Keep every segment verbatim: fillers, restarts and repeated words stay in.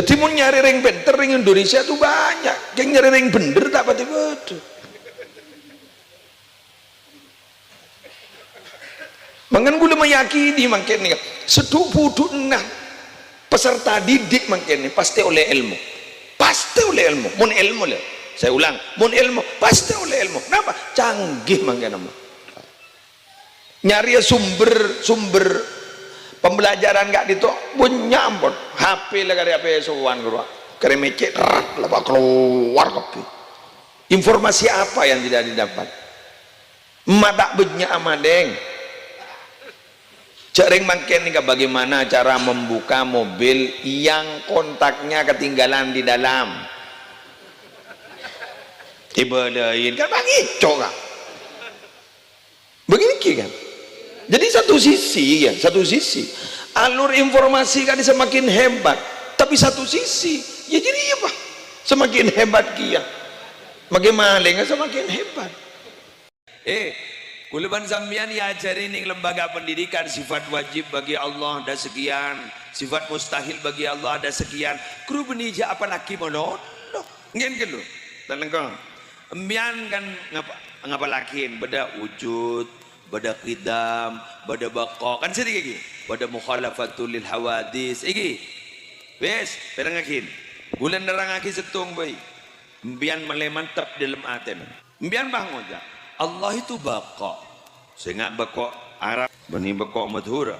Dhâddhi, mon nyarè rèng pènter rèng Indonesia tu bânnya', kèng nyarè rèng bhendher ta' patè bâdâ. Mangkana kaulâ meyakini mangkèn nèka, sè dhu-budhuna peserta didik mangkèn nèka pastè ollè èlmo. Pastè ollè èlmo. Mon èlmo, lho. Saya ulang, mon èlmo, pastè ollè èlmo. Napa? Canggih mangkèn, mon. Nyarèya sumber-sumber pembelajaran ka'dinto bânnya' ampon. H P la karè H P sowan ghâruwa. Karè mècè', rat, la kalowar kabbhi. Informasi apa yang tidak didapat? Emma ta' bânnya' amalèng. Jhâ' rèng mangkèn nèka bagaimana cara membuka mobil yang kontaknya ketinggalan di dalam? Èbâlâi, kan pangico, Kak. Begini kan? Jadi satu sisi, ya, satu sisi alur informasi kan semakin hebat, tapi satu sisi, ya, jadi apa? Semakin hebat kèya. Makin malèng semakin hebat. Eh, kaulâ bân sampèyan èajhâri neng lembaga pendidikan sifat wajib bagi Allah ada sekian, sifat mustahil bagi Allah ada sekian. Kru bânnè jhâ' apallaghi malolo. Ngghi, ngghi, lho. Talèngkong. Empèyan kan ngapa-, ngapallaghi? Bâdâ wujud, bâdâ qidam, bâdâ baqa. Kan sè nèka ghi? Bâdâ mukhalafatul lil hawadits. Èngghi. Wis, pèrengngaghi. Kaulâ nerrangngaghi sèttong bhâi. Empèyan mèlè mantep dâlem atèna. Empèyan pas ngoca', "Allah itu baqa." Sènga' baqa Arab, bânnè baqa Madhurâ.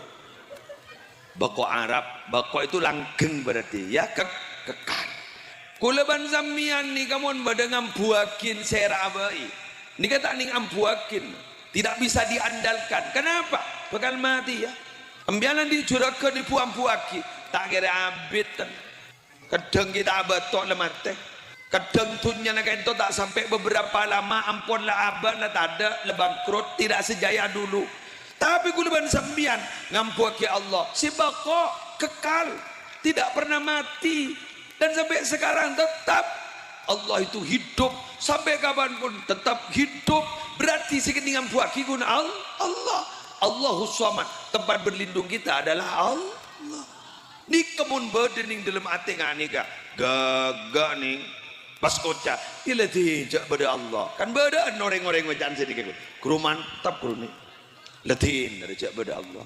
Baqa Arab, baqa itu langgeng berarti, ya, kek-, kekal. Kaulâ bân sampèyan nèka mon bâdâ ngambuwâghi sèra'a bhâi. Nèka ta' nèng ambuwâghi, tidak bisa diandalkan. Kenapa? Bhâkal matè, ya. Empèyan andi' jhurâghân èbu-ambuwâghi, ta' kèra abit. Kadhâng kita abâto' la matè. Kadhâng dhunnyana ka'dinto ta' sampè' beberapa lama, ampon la abâ', la tadâ', la bangkrut, tidak sejaya dulu. Tapè kaulâ bân sampèyan ngambuwâghi Allah, sè baqa, kekal, tidak pernah mati, dan sampai sekarang tetap. Allah itu hidup, sampai kapanpun tetap hidup. Berarti sè kènè' ngambuwâghi ghun Al-, Allah. Allahus Samad, tempat berlindung kita adalah Allah. Nèka mon bâdâ neng dâlem atè nganèka, ghâghâ neng. Pas ngoca', "Iyâ, la dhina jhâ' bâdâ Allah." Kan bâdâ'ân orèng-orèng oca'an sè nèka, "Ghuru mantep, ghuru nè." La dhina jhâ' bâdâ Allah.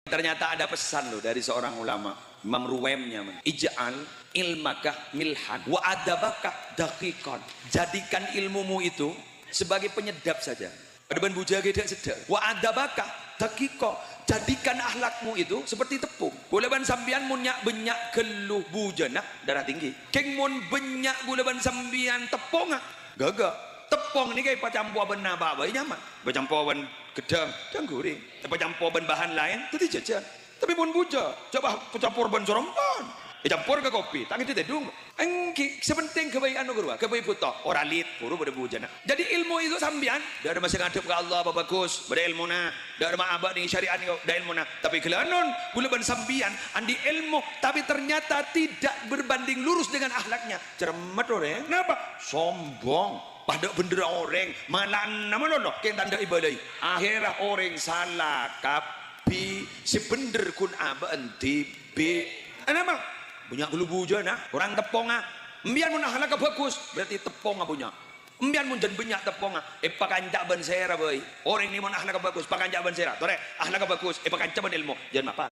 Ternyata ada pesan loh dari seorang ulama, Imam Ruwaim nyaman. "Ij'al ilmaka milhan wa adabaka daqiqan." Jadikan ilmumu itu sebagai penyedap saja. Padâ bân bujâ ghi' dâ' seddhâ. "Wa adabaka daqiqa." Jadikan akhlakmu itu seperti tepung. Kaulâ bân sampèyan mon nya'-, bânnya' ghâllu bujâna, darah tinggi. Kèng mon bânnya' kaulâ bân sampèyan teppongnga, ghâghâ. Teppong nèka èpacampo bân napa bhâi nyaman. Èpacampo bân ghedhâng, jhâ' ghuring. Èpacampo bân bahan laèn, dhâddhi jhâjhân. Tapè mon bujâ, coba ècampor bân sorompan. Ècampor ka kopi, ta' ngèdhing tèdung. Èngghi, sè pentèng ghâbây anu ghâruwa, ghâbây bhuto. Ora lit, buru bâdâ bujâna. Jadi, ilmu itu sampèyan, dâ' remma sè ngadhep ka Allah apa bagus, bâdâ èlmona. Dâ' remma abâ' nèng syariat nèko, bâdâ èlmona. Tapè ghellâ' non, kaulâ bân sampèyan andi' èlmo, tapè ternyata tidak berbanding lurus dengan akhlaknya. Cermet orèng. Napa? Sombong. Padâ bhendherra orèng, mala'ana malolo, kèng tandhâ èbâlâi. Akhèrra orèng sala kabbhi, sè bhendher ghun abâ'na dhibi'. Anapa? Bânnya' ghâllu bujâna, korang teppongnga. Empèyan mon akhlakka bagus, berarti teppongnga bânnya'. Empèyan mon jhân bânnya' teppongnga, èpakanca' bân sèra bhâi. Orèng nè mon akhlakka bagus, pakanca' bân sèra. Torè, akhlakka bagus, èpakanca' bân èlmo. Jhân mapa.